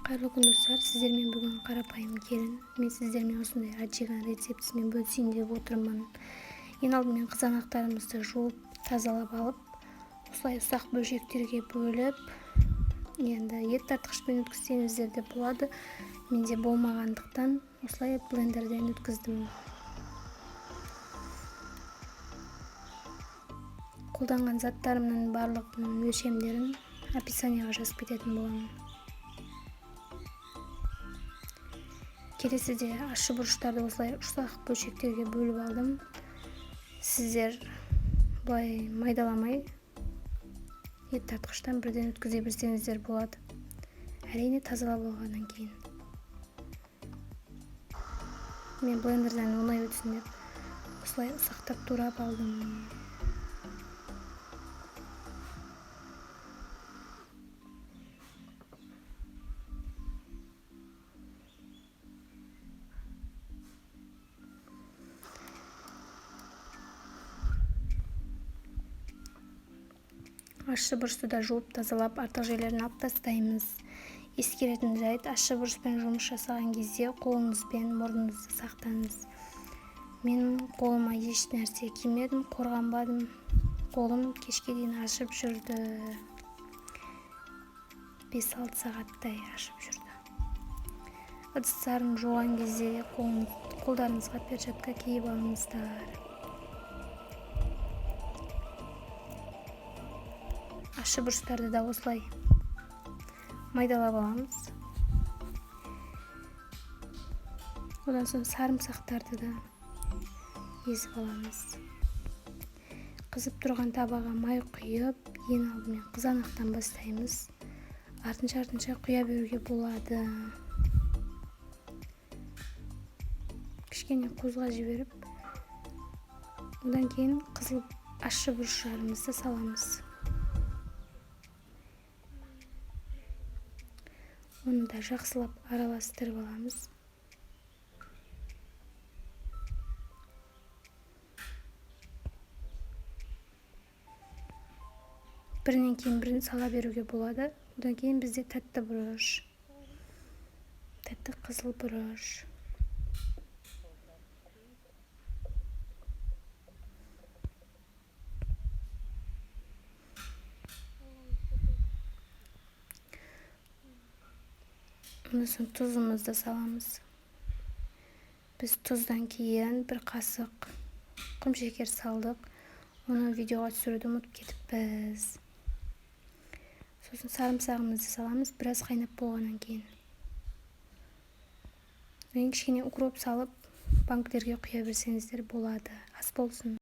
Қайырлы күн, достар! Сіздермен бүгін Қарапайым келін. Мен сіздермен осындай аджиканың рецептісімен бөлісейін деп отырмын. Ең алдымен қызанақтарымызды жуып, тазалап алып, осылай ұсақ бөлшектерге бөліп, енді ет тартқышпен өткізсеңіздер де болады. Менде болмағандықтан осылай блендерден өткіздім. Қолданған заттарымның барлығының өлшемдерін описанияға жазып кететін боламын. Келесіде ащы бұрыштарды осылай ұсақ бөлшектерге бөліп алдым. Сіздер былай майдаламай, ет тартқыштан бірден өткізе берсеңіздер болады. Әрине, тазалап алғаннан кейін. Мен блендерден оңай өтсін деп осылай ұсақтап турап алдым. Ащы бұрышты да жуып, тазалап, артық жерлерін алып тастаймыз. Ескеретін жайт: ащы бұрышпен жұмыс жасаған кезде қолыңыз бен мұрныңызды сақтаңыз. Мен қолыма еш нәрсе кимедім, қорғанбадым. Қолым кешке дейін ашып жүрді. 5-6 сағаттай ашып жүрді. Ыдыстарын жуған кезде қолдарыңызға перчатка киіп алыңыздар. Ащы бұрыштарды да осылай майдалап аламыз. Одан соң сарымсақтарды да езіп аламыз. Қызып тұрған табаға май құйып, ең алдымен қызанақтан бастаймыз. Артынша құя беруге болады. Кішкене қозға жіберіп, одан кейін қызыл ащы бұрыштарымызды саламыз. Оны да жақсылап араластырып аламыз. Бірінен кейін бірін сала беруге болады. Одан кейін бізде тәтті бұрыш, тәтті қызыл бұрыш. Одан соң тұзымызды саламыз. Біз тұздан кейін бір қасық құмшекер салдық. Оны видеоға түсіруді ұмытып кетіппіз. Сосын сарымсағымызды саламыз, біраз қайнап болғаннан кейін. Одан кейін кішкене укроп салып, банкілерге құя берсеңіздер болады. Ас болсын.